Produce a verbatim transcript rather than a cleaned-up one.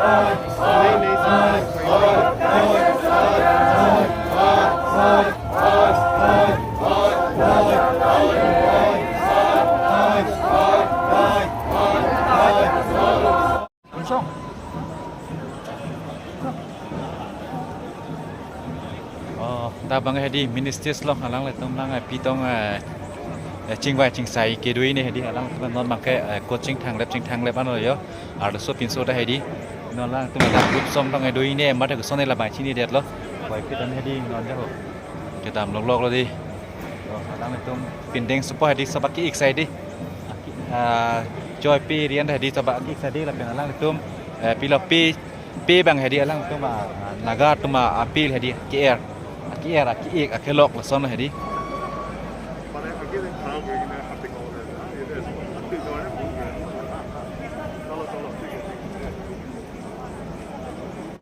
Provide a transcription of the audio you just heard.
Oh, ta bang hedi ministries along alanglitum nang, eh, pitong, eh, eh, chingvai chingsai kedo-i ne hedi, alanglitum non bangke, eh, coaching thanglep chingthanglep ano yo. Arloso pinso ta hedi. Non alanglitum ta group song tong do-i ne, mate koson ne labang chinidetlo. Boy kitan hedi non jaho. Kedam loklok lo di. Oh, alanglitum pindeng supo hedi, sabak ki-ik sai di. Ah, choi pe rian hedi, sabak ki-ik sai di lapen alanglitum, eh, pilo pe, pe bang hedi alanglitum, ah, Naga atum apil hedi, ke-er. Ke-er, ke-ik, akelok lason hedi.